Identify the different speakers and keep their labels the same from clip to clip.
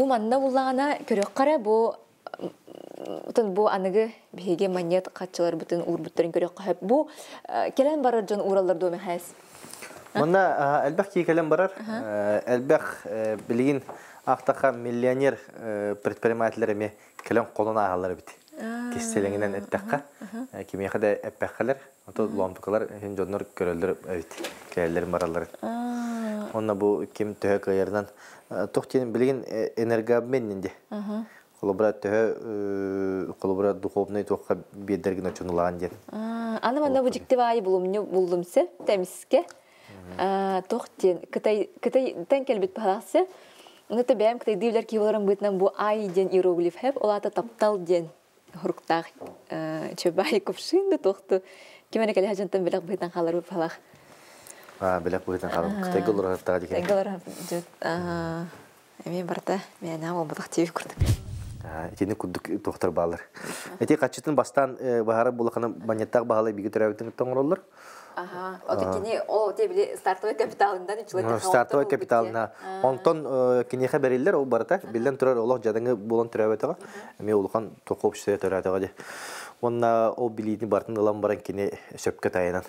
Speaker 1: Бу манна буллаҕына көрүөххэ бу бу аныгы биһиги манньыат хаччыларбытын уурбуттарын көрүөххэ. Бу кэлэн барар дьон уураллар дуо Мэхээс?
Speaker 2: Манна элбэх киһи кэлэн барар. Элбэх билигин ахтаха миллионер предпринимателлэр эмиэ кэлэн холон ааһаллар эбит. Кистэлэҥинэн эттэххэ, кимиэхэ да эппэххэлэр, ото лоомтукалар иһин дьоннор көрөллөр эбит, кэлэллэрин баралларын. Онно бу ким төһө кыайарынан туох диэн билигин энергообмен дии. Холобура төһө холобура духовный туохха биэрдэргин очунулаан диэн.
Speaker 1: Аны манна бу дьикти баайы булумню буллумсы тэмискэ. Туох диэн Кытай Кытайтан кэлбит баһаасы. Оны бэйэм кытайдыы билэр киһи боларым быытынан бу ай диэн иероглиф хэп, ол аата таптал диэн хуруктаах чөбай кувшин да туохту ким эрэ кэлэ дьонтон бэлэх быһыытынан хаалар быһалаах.
Speaker 2: Бэлэх быһыытынан хаалар. Кытайга олорор дии.
Speaker 1: Кытайга олорор эмиэ барыта мээнэ буолбатах тиви курдук.
Speaker 2: Итини курдук туохтар баалар. Эти хаччытын бастаан баһара булахана баньяттаах баһалай биги төрөөбүтүн тоҥороллор.
Speaker 1: Аха, ото кини ол те били стартовый капиталынан үчүгэй
Speaker 2: Стартовый капиталына. Онтон киниэхэ бериллер ол барыта. Биллэн турар олох жадаңы булан төрөөбөтөҕө. Эми улахан тоқо общество төрөөтөҕө де. Онна ол билиитин бартын ылан баран кини сөпкө тайынан.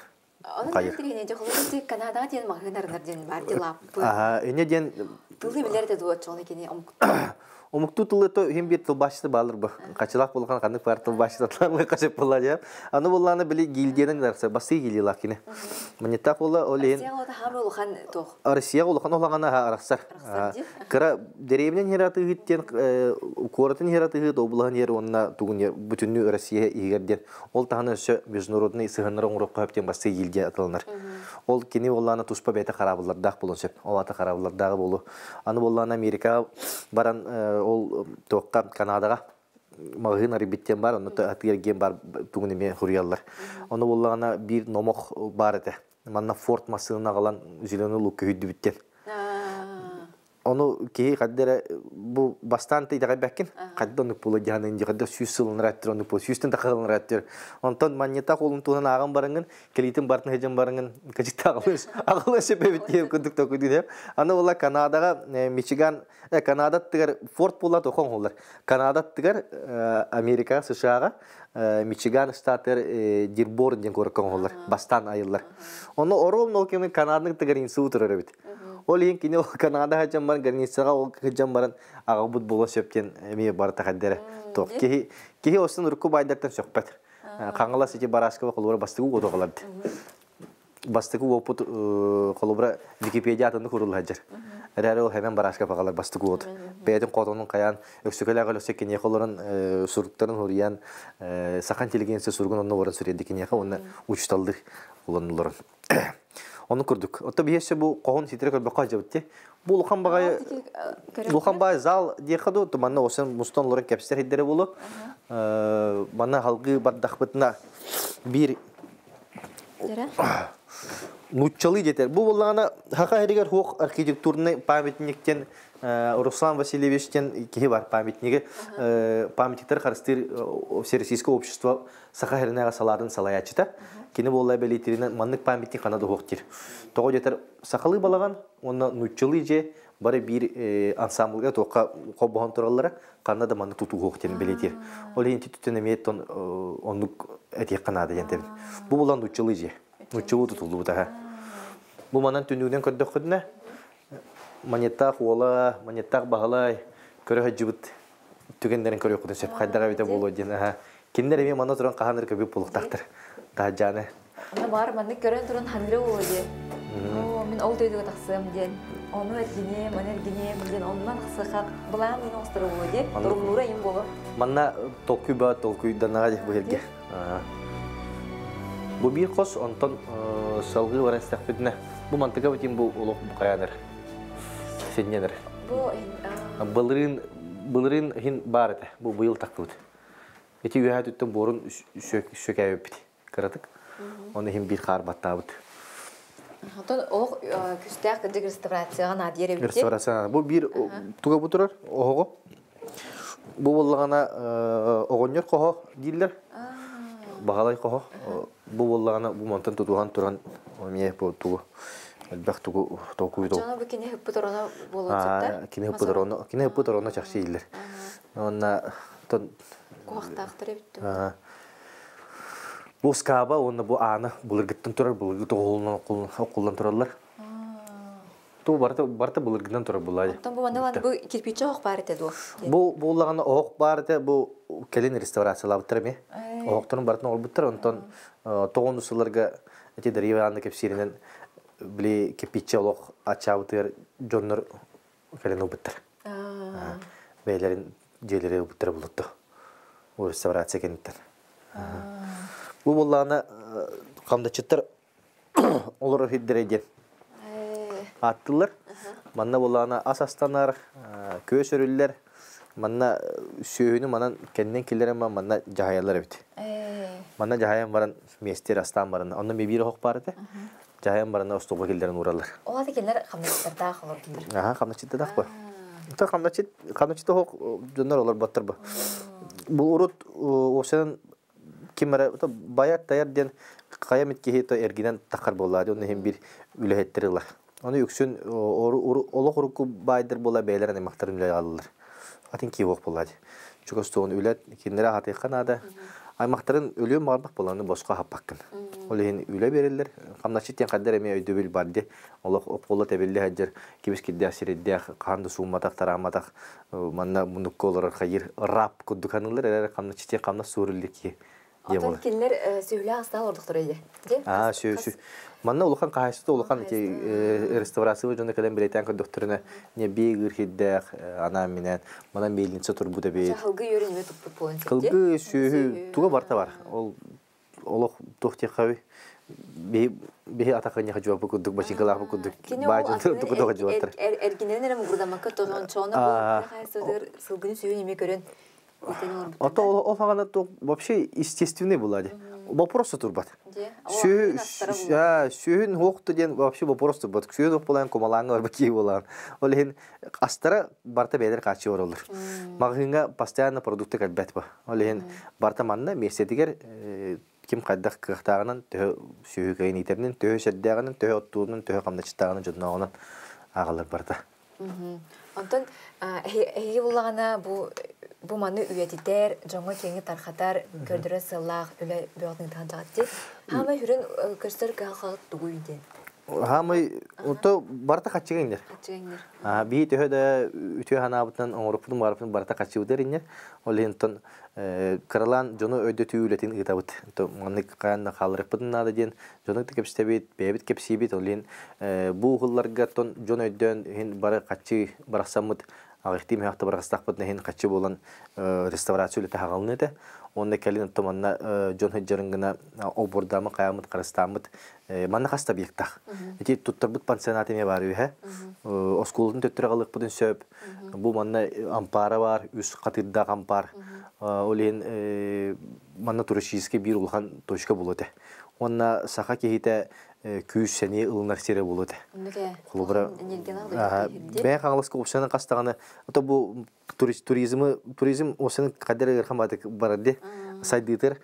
Speaker 1: Onun тирини жохолор Канадаға диэн маҕаһыын арынар диэн бар дилаппы.
Speaker 2: Аха, эне диэн
Speaker 1: Тылы билер де дуо чоны кини
Speaker 2: Омуктуу тылы то хим бир тылбааччыты баалар бу. Качылаах булхан ханнык бар тылбааччыты атланлы качып була дия. Аны булланы били гильдиянын дарса басы гильдиялаах кини. Маньяттаах була ол иһин
Speaker 1: Россия
Speaker 2: Россия улахан олагана арахсар. Кыра деревнен хератыгыт диэн куоратын хератыгыт обулахан ер онна тугун бүтүннүү Россия иһигер диэн. Ол таһаны өссө международный сыһыннар оҥорокко хөптен басы гильдия атыланар. Ол кини боллаана туспа бэйэтэ хараабыллардаах болон сөп. Ол ата хараабыллардааҕы болу. Аны боллаана Америка баран ол туохха Канадаға маҕаһыын арыйбыттен бар, онно атыгерген бар тугун эме хуруяллар. Ону боллаана бир номох бар этэ. Манна Форд массыына аҕалан зеленый лук көһүйдүбүттен. Ону киһи хаддера бу бастаан тыйдаҕай бэккин хадда оннук буола дьаһанын инди хадда сүүс сылын раттыр оннук буола сүүстэн тахалын раттыр. Онтон манньата холун туһунан ааҕан барыңын кэлиитин бартын хыдьан барыңын качыкта аҕылыс аҕылыс сөпөбүт диэн курдук токуйдун. Аны була Канадаға Мичиган Канада аттыгар Форт буола тохон холлар. Канада аттыгар Америка США-ға Мичиган штатыгар Дирборн диэн куоракка оҥоһуллар бастаан айыллар. Ону оруом ол кеми Канаданың граница утурар эбит. Ол иһин кини ол Канада хачан баран границаға ол хачан баран аҕабыт буола сөптен эмиэ барыта хаддера. Тоқ киһи киһи осын урукку байдартан сөкпөт. Хаҥалас ити Барашкова холобура бастыгы уотоҕаларды. Бастыгы уопут холобура Википедия атынны куруллаһаджар. Эрээри ол хэмэн Барашка пагалар бастыгы уот. Бэйэтин хотонун каян өксүкэлээх өлөксө киниэхэ олорон суруктарын хуруйан саха интеллигенция суругун онно баран суруйды киниэхэ уонна учуталлыр уланнуларын. Оны курдук. Отто биһиэссе бу хоһун ситире көрбөккө ажабытти. Бу улахан багай улахан бай зал диэхэ ду манна осын мустан олорон кэпсэр хиддере болу. Манна халгы бардахпытына бир нуччалы детер. Бу боллаҕына хаха эригер хуох архитектурный памятниктен Руслан Васильевичтен киһи бар памятниги памятниктер харыстыр Всероссийское общество саха херинега салаатын салаячыта. Кини болла белитеринен маннык памятник хана дохтир. Того детер сахалы балаган, онна нуччалы же бары бир ансамбльга тоққа қобохон тураллара канна да маннык тутуу хоохтен белетир. Ол хин түтүн эмиэт оннук этиэк канаада дентебин. Бу булан нуччалы же. Нуччалы тутулду бутаха. Бу манан түнүгүнэн көрдөххүнэ манеттаах уола, манеттаах баһалай көрө хаджыбыт түгеннерин көрө сөп хайдага бите боло диэн. Киндер эми манна туран каханыр көбүп булуктактыр. Тажаны.
Speaker 1: Ана бар маннык көрөн туран ханыры боло ди. О, мин ол дөйдүгө тахсыам диэн. Ону эргине, маны эргине диэн оннан тахсыха былаан мин оңостор боло ди. Торумнуура им боло.
Speaker 2: Манна толкуй ба толкуйданага бу жерге. Бу бир кос онтон салгы баран истэхпитинэ. Бу мантыга битин бу олох букаяныр. Сенненер.
Speaker 1: Бу
Speaker 2: Былырын былырын хин бар эте. Бу быйыл тактыбыт. Эти үһә түттен борун сөкәбит. Кыратык. Оны хин бир хар баттабыт.
Speaker 1: Отон олох күстээх кырдык реставрацияга надиер эбит.
Speaker 2: Реставрация. Бу бир туга бутурар охого. Бу боллагана огоньор кохо дииллер. Багалай кохо. Бу боллагана бу мантан тутухан туран оме бу тугу. Элбэх тугу толкуйду.
Speaker 1: Оччоҕуна бу кини ыппыт ороно буолуон сөптөр?
Speaker 2: Кини
Speaker 1: Мас
Speaker 2: ыппыт
Speaker 1: орон.
Speaker 2: ороно, кини ыппыт ороно чахчы ииллэр. Уонна тон
Speaker 1: Куһахтаахтар эбит дуу?
Speaker 2: Бу скаба уонна бу ааны былыргыттан турар, былыргы тоҕуһулунан окуллан тураллар. Ту барыта барыта былыргынан турар булаа.
Speaker 1: Оттон бу манна бу кирпиччэ оһох баар этэ дуо?
Speaker 2: Бу буллаҕына оһох баар этэ, бу кэлин реставрациялаабыттар эмиэ. Оһохторун барытын оҥорбуттар, онтон тоҕон сылларга эти Дарья Ивановна кэпсииринэн били кирпиччэ олох аччаабытыгар дьоннор кэлин ылбыттар. Бэйэлэрин дьиэлэри ылбыттара булутту. Бу реставрация кэнниттэн. Бу буоллаҕына хамдачыттар олорор сирдэрэ диэн ааттыыллар. Манна буоллаҕына ас астанар, күөс өрүллэр. Манна сүөһүнү манан кэннин киллэрэн баран манна дьаһайаллар эбит. Манна дьаһайан баран миэстэр астаан баран онно биир оһох баар этэ. Дьаһайан баран остуолга киллэрэн уураллар.
Speaker 1: Ол аты кинилэр хамначчыттардаах олордулар.
Speaker 2: Аха, хамначчыттардаах бу. Та хамначчыт хамначчыт оһох дьоннор олорботтор бу. Бу урут уопсайынан ким эрэ байар тайар диэн хайа эмит киһи то эргинэн тахар буоллаа дии, онно иһин биир үлэһиттэр ылар. Ону үксүн олох урукку баайдар буола бэйэлэрин аймахтарын үлэ аҕалаллар. Атын киһи суох буоллаа дии. Чугас туоҕун үлэ кинилэри аһатыахха наада. Аймахтарын өлүөн баҕарбат буолан босхо аһаппаккын. Ол иһин үлэ биэрэллэр. Хамначчыт диэн хайдар эмиэ өйдөбүл бар дии. Олох ополло тэбиллэ сылдьар кибис кирдээх сирэйдээх хаһан да суумматах, тараамматах манна муннукка олорор хайыр раб курдук аныыллар эрэр хамначчы диэн хамнас сууруллар киһи диэн
Speaker 1: Оттон
Speaker 2: буолар.
Speaker 1: кинилэр сүһүлээх астаах олордохторо дии. Дьэ,
Speaker 2: Аа,
Speaker 1: хас
Speaker 2: сү
Speaker 1: хас
Speaker 2: сү Манна улахан хаһаайыстыба улахан ити
Speaker 1: хаһаайыстыба
Speaker 2: реставрация дьоно кэлэн бэлиэтээн көрдөхтөрүнэ не биир хирдээх анаан-минээн манан мельница турбут
Speaker 1: Ча
Speaker 2: эбит.
Speaker 1: хылгы үөрүн эмиэ туппут буолан сөп дии.
Speaker 2: Кылгы сүөһү
Speaker 1: Сүөһү.
Speaker 2: туга барта бар. Ол олох туох диэххэбий биһи биһи атахынньаха жуаппы курдук бачыҥкалаахпы курдук
Speaker 1: Кини ол
Speaker 2: баадьын
Speaker 1: атынан
Speaker 2: тугу туга жуаттар.
Speaker 1: эргинэн эрэ мугурдаммакка тоһоончоҕуна бу тыа хаһаайыстыбатыгар сылгыны сүөһүн эмиэ көрөн итэн
Speaker 2: А
Speaker 1: олорбуттар
Speaker 2: то
Speaker 1: да.
Speaker 2: ол хаҕана туох вообще естественный была ди. Вопрос турбат.
Speaker 1: Дьэ, ол атынан астара буллаҕа дии.
Speaker 2: Сүөһүн хуохту диэн вообще вопрос турбат. Сүөһүн уох булаан кумалааҥҥа барба кии булаан. Ол иһин астара барта бэйэлэр хааччы олороллор. Маҕаһыыҥҥа постоянно продукты кэлбэт ба. Ол иһин барта манна миэстэтигэр ким хайдах кыахтааҕынан төһө сүөһү кыайан иитэринэн, төһө сэрдээҕинэн, төһө оттуурунан, төһө хамначчытааҕынан дьоннооҕунан ааҕаллар барта.
Speaker 1: Онтон эһиги буллаҕына бу бу маны үйэтитэр, дьоҥҥо киэҥи тархатар, көрдөрөр сыаллаах үлэ бөҕөтүн ыытан дьаҕатти. Хаамай сүрүн көстөр кыһалҕаҕыт тугуй диэн?
Speaker 2: Хаамай ото барыта хаччыга иҥнэр.
Speaker 1: Хаччыга иҥнэр.
Speaker 2: Биһи төһө да үтүө санаабытынан оҥоруппутун баарбытын барыта хаччыбытыгар иҥнэр. Ол иһин оттон кыралаан дьону өйдөтүү үлэтин ыытабыт. Маннык хаан да хаалларыахпытын наада диэн дьону кэпсэтэбит, бэйэбит кэпсиибит. Ол иһин бу уһулларга оттон дьон өйдөөн иһин бары хаччы барахсаммыт аҕыйахтыы мөһөөхтө барахстахпытына иһин хаччы буолан реставрация үлэтэ хаҕалыныа этэ. Уонна кэлин оттон манна дьон сылдьарын гына олбуордааммыт, хайааммыт, харыстааммыт манна хас да объектаах. Ити туттарбыт пансионат эмиэ баар үһэ. Оскуолатын төттөрү аҕалыахпытын сөп. Бу манна ампаара баар, үс хатыырдаах ампаар. Ол иһин манна туристическай биир улахан точка буолуо этэ. Уонна саха киһитэ күүс-сэниэ ылынар сирэ буолуо этэ. Холобура, бэйэ Хаҥаласка уопсайынан хас даҕаны, ото бу туризмы туризм уопсайынан хайдах эрэ ыарахан баҕайытык барар дии сайдыытыгар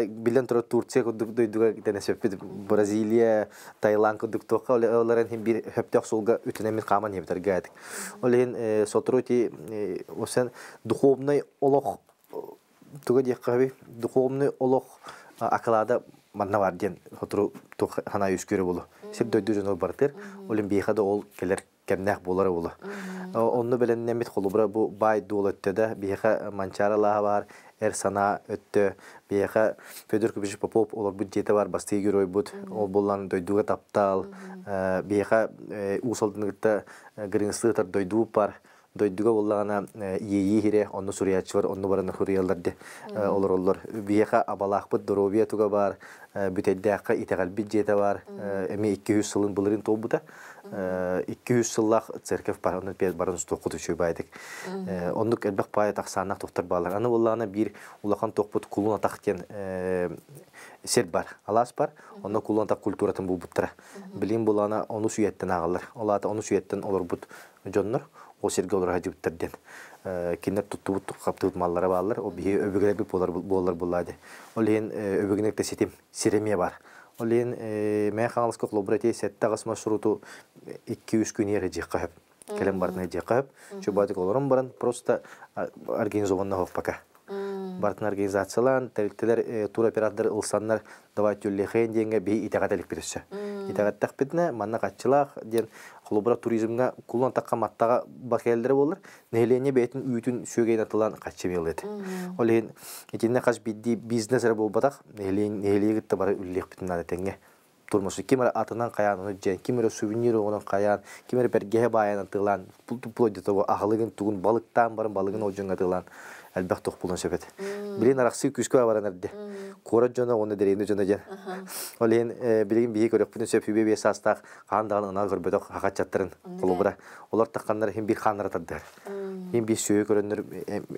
Speaker 2: биллэн турар Турция курдук дойдуга тэнэ сөппүт Бразилия Таиланд курдук туохха олорон иһин биир сөптөөх суолга үтүнэммит хааман иһэбит аргаатык ол иһин сотору ити уопсайынан духовнай олох туга диэххэ духовный олох акылаада манна бар диэн сотору туох санаа үөскүүрэ буолуо сир дойду дьоно барытыр ол иһин биһиэхэ да ол кэлэр кэмнээх буолара буолуо. Онно бэлэмнэммит холобура бу баай дуол өттө да биһиэхэ Манчаары алааһа баар, эр санаа өттө, биһиэхэ Федор Купич Попов олорбут дьиэтэ бар, бастыы геройбут, ол буоллан дойдуга таптал, биһиэхэ Уус Алданы кытта Гринслытар дойдубут бар, дойдуга буоллаҕына иэйии иһирэ, онно суруйааччылар онно баран суруйаллар де олороллор. Биһиэхэ абалаахпыт доруобуйа туга баар, бүтэйдээххэ итэҕэлбит дьиэтэ баар, эмиэ 200 сылын былырыын туолбута. 200 сыллаах церковь бар, онно барын устуоххут үчүгэй баайдык. Оннук элбэх баай тахсааннаах тохтор баалар. Аны буоллаҕына биир улахан тохпут кулун атах диэн сир бар, алаас бар. Онно кулун атах культуратын булбуттара. Билигин буоллаҕына ону сүйэттэн ааҕаллар. Ол аата ону сүйэттэн олорбут дьоннор ол сиргэ олоро сылдьыбыттар диэн. Кинилэр туттубут хаптыбыт маллара бааллар. Ол биһи өбүгэлэрбит буолар буоллар буоллаа дии. Ол иһин өбүгүнүк да ситим сир эмиэ бар. Ол иһин Мэҥэ Хаҥаласка холобура ити 7-8 маршруту 2-3 күн иһэр дьиэххэ сөп. Кэлэн барытын дьиэххэ сөп. Чубаатык олорон баран просто организованно пока. Барытын организациялаан, тэрилтэлэр туроператордар ылсаннар давай түллэхэйин диэҥҥэ биһи итэҕэтэликпит өссө. Итэҕэттэхпитинэ манна хаччылаах диэн холобура туризмҥа кулун тахха маттаҕа бакеллere буолар. Нэһилиэнньэ бэйэтин үүтүн сүөгэйин атылаан хаччы миэлэт. Ол иһин итиннэ хас биирдии бизнес эрэ буолбатах, нэһилиэги кытта бары үлэлиэхпитин наада тэҥҥэ. Турмосу ким эрэ атынан хайаан ону дьиэн, ким эрэ сувенир оҥорон хайаан, ким эрэ бэргэһэ баайан атыылаан, вплоть до того аһылыгын тугун балыктаан баран балыгын ол дьоҥҥо атыылаан элбэх туох булуон сөп этэ. Билигин арахсыы күүскэ баран эрдэ. Куорат дьоно уонна дэриэбинэ дьоно диэн. Ол иһин билигин биһиги көрүөхпүтүн сөп үбэ биэс саастаах хаан даҕаны ынаа көрбөтөх хахаччаттарын холобура. Олор тахханнар иһин биир хааннара тардыһар. Иһин биир сүөһү көрөннөр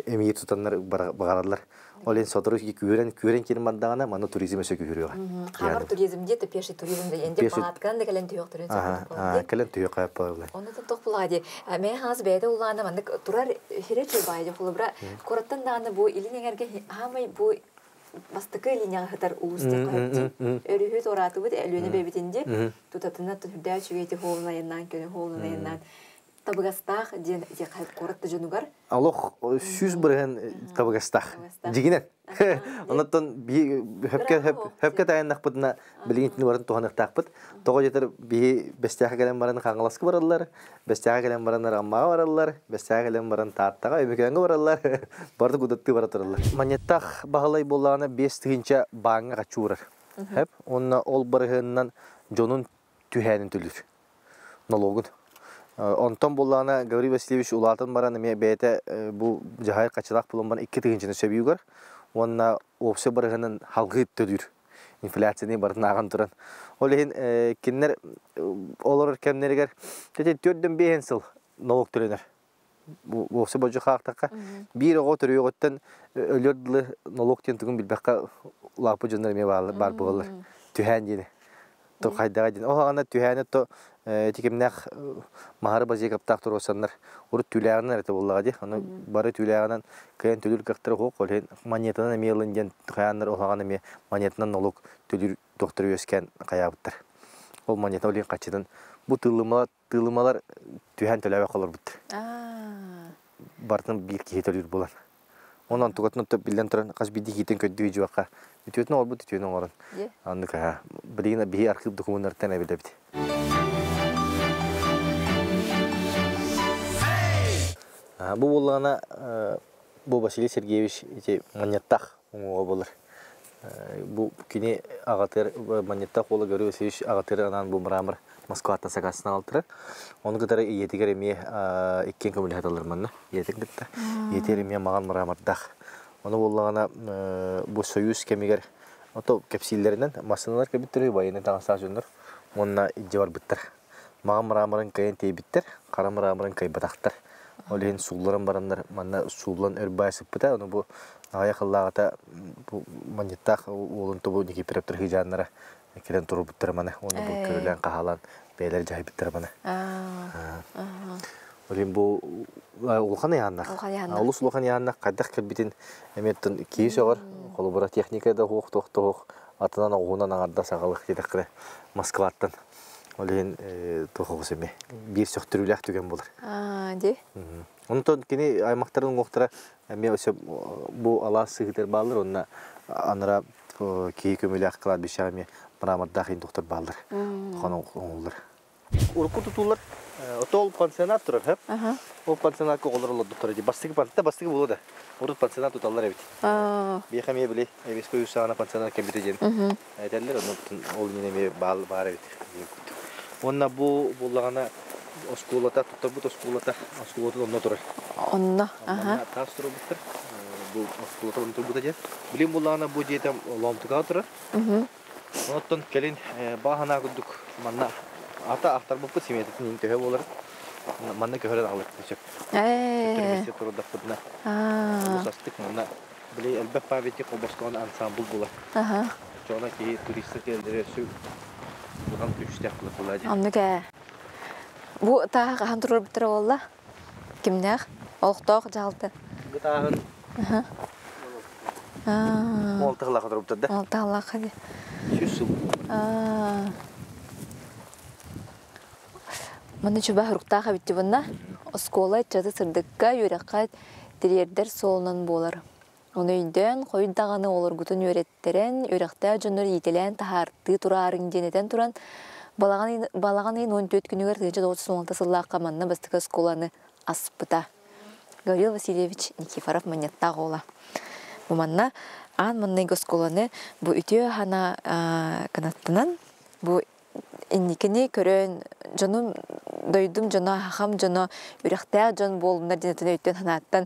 Speaker 2: эмиий тутаннар баҕараллар. Ол иһин сотору күүрэн күүрэн киирэн бардаҕына манна туризм өссө күүһүрүөҕэ.
Speaker 1: Хаамар туризм диэт пеший туризм да энде палаткан да кэлэн түһүөхтөрүн сөп.
Speaker 2: Кэлэн түһүөх буолла.
Speaker 1: Онно тох булаа ди. Мэ хаас бэйдэ улаана маннык турар хире чуйбай холобура кураттан даҕаны бу илин эҥэргэ хаамай бу бастакы линияҕа сытар улуус диэххэ сөп. Өрүһү туораатыбыт Өлүөнэ бэйбитин ди тутатына түрдээ үчүгэй хоолунайыннаан көнө хоолунайыннаан табыгастаах диэн диэххэ куорат да дьонугар
Speaker 2: Олох 100% табыгастаах. Дьигинэн. Оннуттан хөпкө хөпкө тайаннахпытына билигин итини баран туһаныахтаахпыт. Тоҕо диэтэр биһи Бэстээхэ кэлэн баран Хаҥаласка бараллар, Бэстээхэ кэлэн баран Аммаҕа бараллар, Бэстээхэ кэлэн баран Тааттаҕа, Өймөкөөҥҥө бараллар. Барыта кудаттыы бара тураллар. Манньыттаах Баһылай буоллаҕына 5000 бааҥҥа хаччы уурар. Хөп. Уонна ол барыһыанынан дьонун түһээнин төлүүр. Налогун. Онтон буоллаҕына Гаврил Васильевич улаатан баран эмиэ бэйэтэ бу дьаһайар хаччылаах булан баран 2000-ны сөбүгэр уонна уопсай барыһынан халгыы төлүүр. Инфляцияны барытын ааҕан туран. Ол иһин кинилэр олорор кэмнэригэр 4-5 сыл налог төлөнөр. Уопсай болдьох хаахтахха биир оҕо төрүөҕүттэн өлөр дылы налог диэн тугун билбэххэ улааппыт дьоннор эмиэ баар буолаллар. Түһээн диэни. То хайдаҕа диэн. Ол аҕана түһээни то ити кимнээх Маһары Базекаптаах туруорсаннар урут түүлээҕинэн эрэ буоллаҕа дии. Ону бары түүлээҕинэн кыайан төлүүр кыахтара суох. Ол иһин монетанан эмиэ ылын диэн хайааннар ол аҕана эмиэ монетанан налог төлүүр туохтара үөскээн хайаабыттар. Ол монета ол иһин хаччытын бу тыыллымалар тыылымалар түһэн төлөөбөх олорбуттар. Барытын биир киһи төлүүр буолан. Онон тугатын биллэн туран хас биирдии киһитин көрдүү дьуохха үтүөтүн оҥорбут үтүөнү оҥорон. Оннук билигин биһи архыып докумуоннарыттан эбилэбит. Бу буоллаҕына бу Василий Сергеевич ити манньаттах уҥуоҕа буолар. Бу кини аҕатыгар Манньыттаах уола Гаврил Васильевич аҕатыгар анаан бу мрамор Москваттан сакаастан аҕалтарар. Ону кытары ийэтигэр эмиэ иккиэн көмөлөһө аталлар манна ийэтин кытта. Ийэтигэр эмиэ маҕан мрамордаах. Ону буоллаҕына бу Союз кэмигэр ото кэпсииллэринэн массыыналар кэлбиттэр военнай таҥастаах дьоннор уонна илдьэ барбыттар. Маҕан мраморын кыайан тиэйбиттэр, хара мраморын кыайбатахтар. Ол иһин суулларан бараннар манна сууллан өр баай сыппыта. Ону бу аҕыйах ыллааҕыта бу Манньыттаах уолун тобу Никифоровтар хыдьааннара кэлэн турбуттара маны. Уонна бу көрүлээн хаһаалаан бэйэлэр дьаһайбыттара маны. Ол иһин бу улахан ыйааннах. Олус улахан ыйааннах хайдах кэлбитин эмиэ киһи сөҕөр. Холобура техника да суох, туох да суох. Атынан оҕуһунан аҥардас аҕалых диэтэххинэ Москваттан. Ол иһин туох оҕус эмиэ биир сөхтөрүүлээх түгэн буолар.
Speaker 1: Дии.
Speaker 2: Онтон кини аймахтарын уҥуохтара эмиэ өссө бу алаас сыһыытыгар бааллар уонна анара киһи көмүлээх кладбищеҕа эмиэ мрамордаах индуктар бааллар. Хон оҥуллар. Урукку тутуулар отол пансионат турар, хөп? Ол пансионатка оҕолор олордуктар ди. Бастыгы пансионат бастыгы буолуо да. Урут пансионат туталлар эбит. Биэхэ эмиэ били эбиско үс саҕана пансионат кэлбитэ диэн этэллэр, онон ол иннинэ эмиэ баар эбит. Уонна бу буоллаҕына оскуолата, туттарбыт оскуолата, оскуолатын онно турар.
Speaker 1: Онно, аха.
Speaker 2: Таас турбуттар. Бу оскуолата онно турбута диэн. Билин буоллаҕына бу дьиэтэ Лоомтукаҕа турар. Оттон кэлин бааһынаа курдук манна ата ахтарбыппыт симиэтэтин иһин төһө буолар манна көһөрөн аҕалыахпытын сөп. Төттөрү турдахпытына олус астык манна били элбэх памятник холбостоҕун ансамбл буолар. Оччоҕуна киһи туристар кэлэллэрэ өссө улахан күүстээх буолар дии.
Speaker 1: Оннук ээ. Бу тааһы хаһан туруорбуттара буолла? Кимнээх? Олохтоох дьаһалта.
Speaker 2: Бу тааһын Уолтахалаах туруорбуттар да?
Speaker 1: Уолтахалаах ди.
Speaker 2: 100 сыл.
Speaker 1: Манна чуба хуруктаах эбитти bunна. Оскуола ыччаты сырдыкка, үөрэххэ тириэрдэр суолунан буолар. Ону өйдөөн, хойут даҕаны олоргутун үөрэттэрэн, үөрэхтээх дьоннор иитэлээн таһаартыы тураарыҥ диэн этэн туран, балаҕан ыйын 14 күнүгэр 1916 сыллаахха манна бастакы оскуоланы аспыта. Гаврил Васильевич Никифоров Манньыттаах уола. Бу манна аан маҥнайгы оскуоланы бу үтүө санаа кынаттанан, бу инникини көрөн дьонум дойдум дьоно хахам дьоно үрэхтээх дьон буоллуннар диэн өйтөн санааттан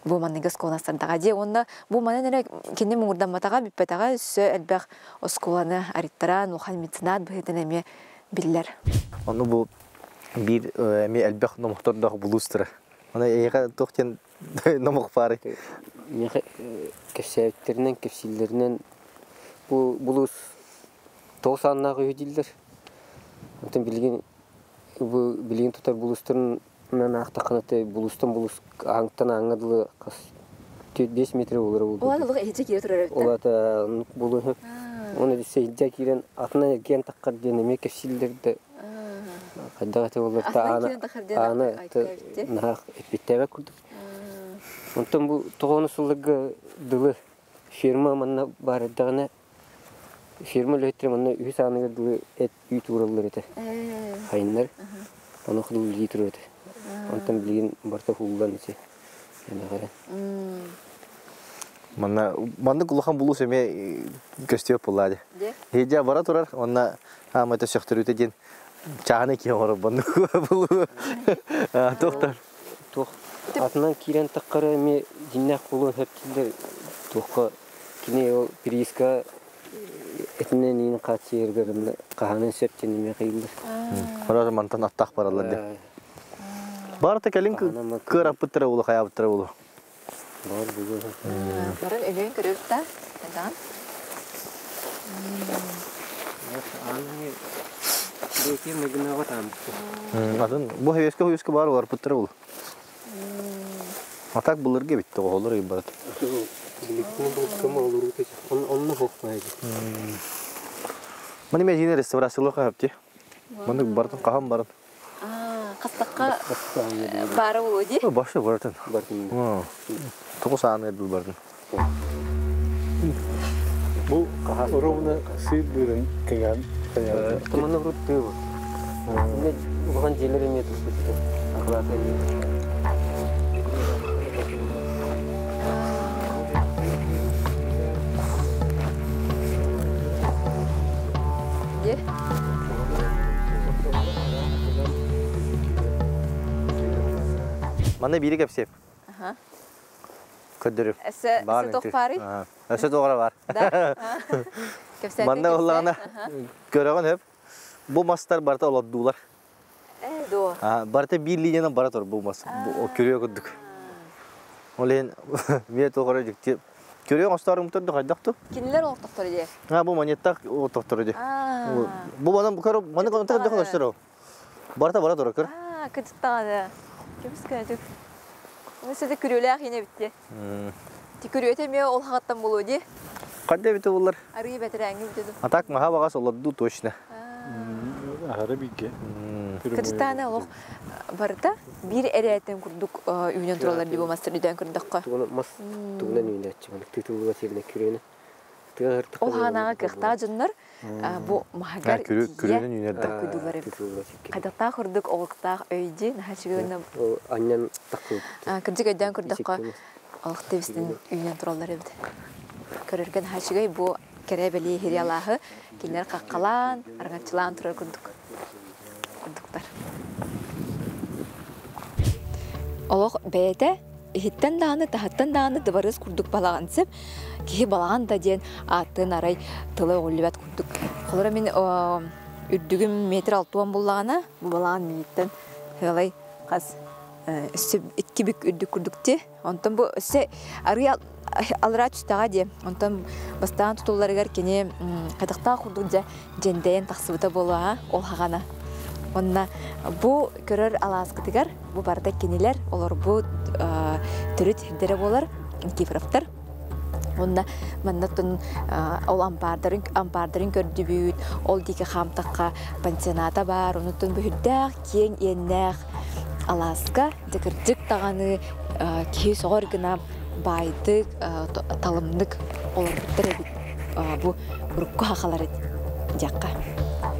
Speaker 1: бу манныгы оскуоланы астардаҕа дии уонна бу манан эрэ кини муҥурдамматаҕа бүппэтэҕэ өссө элбэх оскуоланы арыттараан улахан меценат быһыытынан эмиэ биллэр.
Speaker 2: Ону бу биир эмиэ элбэх номохтордоох булуустара. Аны эйиэхэ туох диэн номох баарый?
Speaker 3: Миэхэ кэпсээбиттэринэн, кэпсииллэринэн бу булуус тоҕус ааннаах үһү дииллэр. Онтон билигин бу билигин тутар булуустарынан аахтаххына булуустан булуус ааҥтан ааҥҥа дылы хас 4-5 метр буолара буолбут.
Speaker 1: Ол олох иһирдьэ киирэ турар эбит.
Speaker 3: Ол ата оннук буолуо. Оны өссө иһирдьэ киирэн атынан эргийэн таххар диэн эмиэ кэпсииллэр да хайдах этэ буоллар та аана аана наһаа эппиттээбэт курдук. Онтон бу тоҕону сылларга дылы ферма манна баар эрдэҕинэ ферма үлэһиттэрэ манна үһүс ааныгар дылы эт үүт уураллар этэ. Хайыннар. Ону үлэлии турар этэ. Онтон билигин барыта ууллан ити.
Speaker 2: Манна маннык улахан булуус эмиэ көстүөх буоллаа дии. Иһирдьэ бара турар, уонна аамата сөхтөрүүтэ диэн чааһынай киһи оҥорор баннык булуу. Туохтар?
Speaker 3: Туох атынан киирэн таххара эмиэ дьиннээх буолуон сөп дииллэр. Туохха кини ол прииска этинэн иин хааччыйарыгар хаһаанын сөп диэн эмиэ хайыыллар.
Speaker 2: Хара мантан аттаах бараллар диэн. Барыта кэлин кыараппыттара буолу, хайаабыттара буолу.
Speaker 3: Бар бүгүн.
Speaker 1: Баран өлөөн көрөбүт да. Даан.
Speaker 2: Атын бу хэвеске хуйуска бар оларпыттара буолу. А так былыргы битте оҕолор барат. Маны мен реставрациялык хапти. Маны бартын кахан барын.
Speaker 1: Хастаққа бары болу ди?
Speaker 2: Башы бартын. Тоғыз сааны бұл бартын.
Speaker 4: Бу ровно сыр бырын кыган
Speaker 3: Туманы врут тылы. Улахан дьиэлэр эмиэ турбут акылаата эмиэ.
Speaker 2: Манна биири кэпсиэм. Көрдөрүм.
Speaker 1: Өссө туох баарый?
Speaker 2: Өссө туох бар. Манна оллаҕына көрөҕүн өп. Бу мастар барыта олордуулар.
Speaker 1: Дуо.
Speaker 2: Барыта биир линиянан бара тур бу мас. Көрүө курдук. Ол иһин миэ туох эрэ дьикти. Көрүө оҥостоорум турду хайдах ту?
Speaker 1: Кинилэр олохтохторо дии.
Speaker 2: А бу монеттах олохтохторо дии. Бу манан көрө маны онтон хайдах көстөр. Барыта бара турар көр.
Speaker 1: Кытыттаҕаны. Көмүс көнөтүк. Өссө күрүөлээх ине битти. Ти күрүөтэ эмиэ ол хаҕаттан буолуо дии.
Speaker 2: Қандай бите булар?
Speaker 1: Арыы бэтэрээҥҥи бүтү.
Speaker 2: А так маха бағас олорду точно.
Speaker 4: Аһары бигэ.
Speaker 1: Кырдьыктааны олох барыта биир эрээтин курдук үүнэн тураллар дии бу мастар үдөөн көрдөххө.
Speaker 3: Тугунан мас тугунан үүнээччи маны тыытыллыга сиринэ күрүөнэ.
Speaker 1: Ол хаанаҕа кыахтаах дьоннор бу маһыгар
Speaker 2: Күрүөнүн үүнэрдэ.
Speaker 1: толкуйдуулар эбит. Хайдахтаах курдук оҕуктаах өйдүү наһаа үчүгэй уонна
Speaker 3: Анньан таххыбыт.
Speaker 1: Кырдьык өйдөөн көрдөххө олох тэбистин үүнэн тураллар эбит. Көрөргө наһаа үчүгэй бу кэрэ бэлиэ хириалааһы кинилэр хаххалаан, араҥаччылаан турар курдук курдуктар. Олох бэйэтэ иһиттэн даҕаны, таһыттан даҕаны дыбарыас курдук балаҕан сөп. Киһи балаҕан да диэн ааттыын арай тыла өҕүллүбэт курдук. Холобура мин үрдүгүм метр алтуон буллаҕына, бу балаҕан миигиттэн сыалай хас өссө икки бүк үрдүк курдук дии. Онтон бу өссө арыы аллараа түстэҕэ дии. Онтон бастаан тутулларыгар кини хайдахтаах курдук дьэ дьэндэйэн тахсыбыта буолуо ол хаҕана. Онна бу көрөр алааскытыгар бу барыта кинилэр олорбут төрүт сирдэрэ буолар Никифоровтар. Онна маннаттан ол ампаардарын ампаардарын көрдүбүт, ол диэки хаамтахха пансионата баар, онуттан бүһүрдээх киэҥ иэннээх алааска дьэ кырдьык даҕаны киһи сөҕөр гына баайдык, талымнык олорбуттар эбит бу урукку сахалар диэххэ.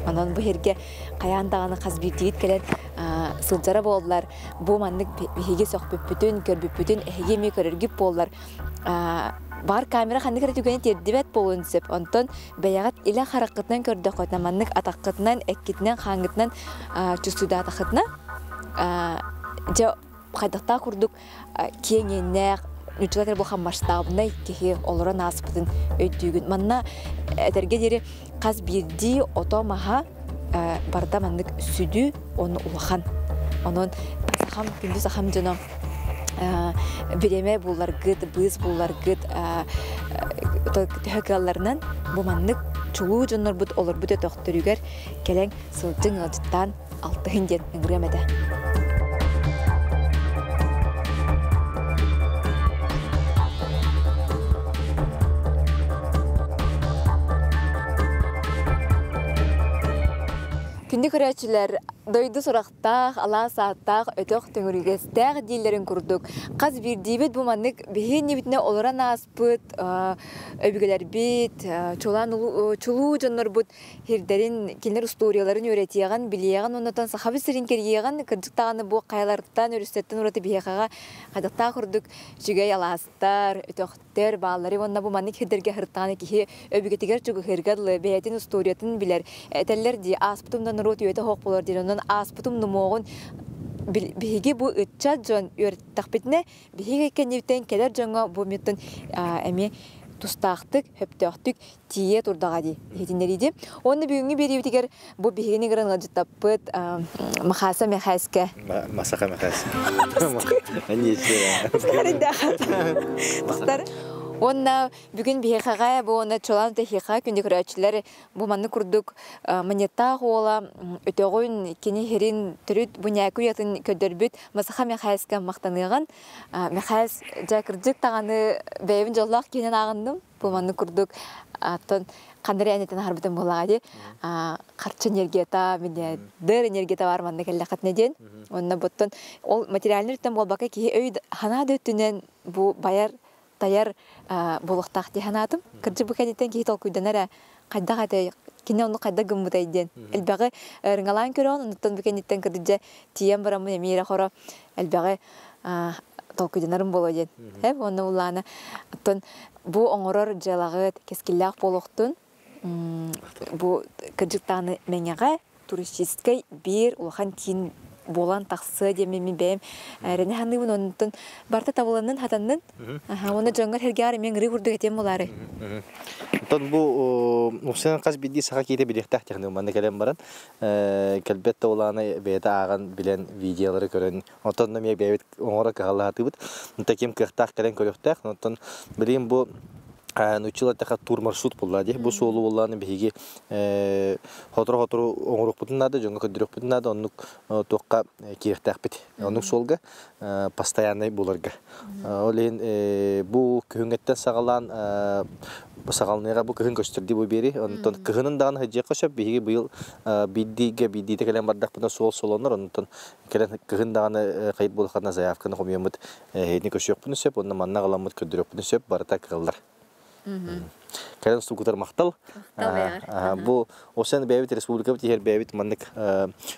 Speaker 1: Онон бу сиргэ хайаан даҕаны хас биирдиигит кэлэн сылдьара буоллар, бу маннык биһиги сөхпүппүтүн, көрбүппүтүн эһиги эмиэ көрөргүт буоллар, баар камера ханнык эрэ түгэни тиэрдибэт буолуон сөп. Онтон бэйэҕит илэ хараххытынан көрдөххүтүнэ, маннык атаххытынан, эккитинэн, хааҥҥытынан чувствуйдаатаххытына, дьэ хайдахтаах курдук киэҥ иэннээх, нууччалар бу масштабнай киһи олорон ааспытын өйдүүгүн. Манна этэргэ диэри хас биирдии ото-маһа барыта маннык сүдү, ону улахан. Онон сахам, күндү сахам дьоно бириэмэ булларгыт, быыс булларгыт төһө кыалларынан бу маннык чулуу дьоннорбут олорбут өтөхтөрүгэр кэлэн сылдьыҥ ыалдьыттаан алтыһын диэн ыҥырыам этэ. Күндү көрөөччүлэр, дойду сурахтаах, алаас ааттаах, өтөх төҥүрүгэстээх дииллэрин курдук, хас биирдиибит бу маннык биһи иннибитинэ олорон ааспыт өбүгэлэрбит, чулаан чулуу дьоннорбут Һирдэрин, кинилэр устуоруйаларын үөрэтиэҕин, билиэҕин уонна Сахабыт сирин кэрийиэҕин, кырдьык даҕаны бу хайаларыттан, өрүстэттэн ураты биһиэхэҕэ хайдахтаах курдук үчүгэй алаастар, өтөхтөр бааллары уонна бу маннык һирдэргэ сырыттаҕына киһи өбүгэтигэр чугаһыырга дылы бэйэтин устуоруйатын билэр. Этэллэр дии, ааспытым да норуот үйэтэ суох буолар диэн, онон ааспытым нумуоҕун биһиги бу ыччат дьон үөрэттэхпитинэ, биһиги кэннибиттэн кэлэр дьоҥҥо бу миттэн эмиэ тустаахтык, сөптөөхтүк тиийэ турдаҕа дии иһитиннэрииди. Уонна бүгүҥҥү биэриибитигэр бу биһигини кыран ыалдьыттаппыт Махаса Мэхээскэ.
Speaker 2: Масаха Мэхээс.
Speaker 1: Тохтар. Уонна бүгүн биһиэхэҕэ бу уонна чулаан тэһиэхэ күндү көрөөччүлэр бу маннык курдук маньыттаах уола өтөҕүн кини хирин төрүт бу ньээкү уйатын көрдөрбүт Масаха Мэхээскэ махтаныаҕын. Мэхээс дьэ кырдьык даҕаны бэйэбин дьоллоох киһинэн ааҕынным. Бу маннык курдук оттон ханна эрэ энэтин аһарбытым буоллаҕа дии. Харчы энергията, миллиардер энергията бар манна кэллэххитинэ диэн. Онно буттан ол материальный өттүн буолбакка киһи өй санаа да өттүнэн бу байар тайар буолуохтаах дии санаатым. Кырдьык бу кэнниттэн киһи толкуйданар ээ хайдах этэй кини онну хайдах гыммытай диэн. Элбэҕи ырыҥалаан көрөҕүн, оннуттан бу кэнниттэн кырдьа тиийэн бараммын эмиэ эрэ хоро элбэҕи толкуйданарым буолуо диэн. Эп уонна улаана оттон бу оҥорор дьыалаҕыт кэскиллээх буолуохтун. Бу кырдьыктааны Мэҥэҕэ туристическай биир улахан киин буолан тахсыа диэн мин бэйэм эрэнэ саныыбын. Онтон барыта табыланнын, хатаннын. Уонна дьоҥҥор сэргэҕэр эмиэ ыҥырыы курдук этиэм буолаары.
Speaker 2: Оттон бу Уксен хас биирдии саха киһитэ билиэхтээх технология манна кэлэн баран кэлбэт да улаана бэйэтэ ааҕан билэн видеолары көрөн оттон эмиэ бэйэбит оҥоро кыһаллаһатыбыт таким кыахтаах кэлэн көрүөхтээх оттон билигин бу нуччалар тэхэ тур маршрут булла дии бу суолу буллааны биһиги хотору-хотору оҥоруохпутун наада дьоҥҥо көрдөрүөхпүтүн наада оннук туохха киириэхтээхпит оннук суолга постояннай буларга ол иһин бу күһүҥҥэттэн саҕалаан саҕаланыаҕа бу кыһын көстөр дии бу биэри онтон кыһынын даҕаны сылдьыахха сөп биһиги быйыл биирдиигэ биирдиитэ кэлэн бардахпытына суол солонор онтон кэлэн кыһын даҕаны хайыт буолаххына заявканы хомуйаммыт эһиини көрсүөхпүтүн сөп уонна манна аҕаламмыт көрдөрүөхпүтүн сөп барыта кыаллар кэлэн устугутар махтал бу осен бэйэбит республикабыт иһэр бэйэбит маннык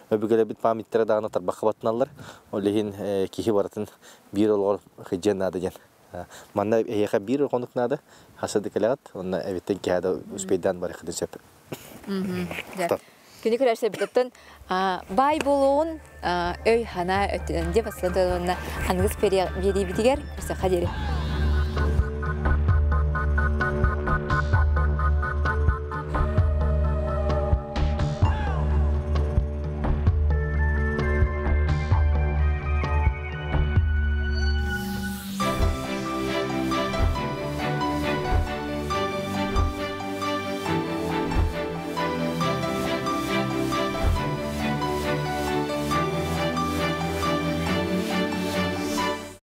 Speaker 2: өбүгэлэрбит памяттара даҕаны тарбахха баттаналлар ол иһин киһи барытын биир олоҕор сылдьыан наада диэн манна эһиэхэ биир хонук наада хаса да кэлэҕит онно эбиттэн киһи да успейдаан барыаххытын сөп
Speaker 1: Күнү көрөрсөбүтүттэн баай буолуоҕун өй-санаа өттүнэн диэ бастатан уонна аныгыс биэриибитигэр көрсөххө диэри.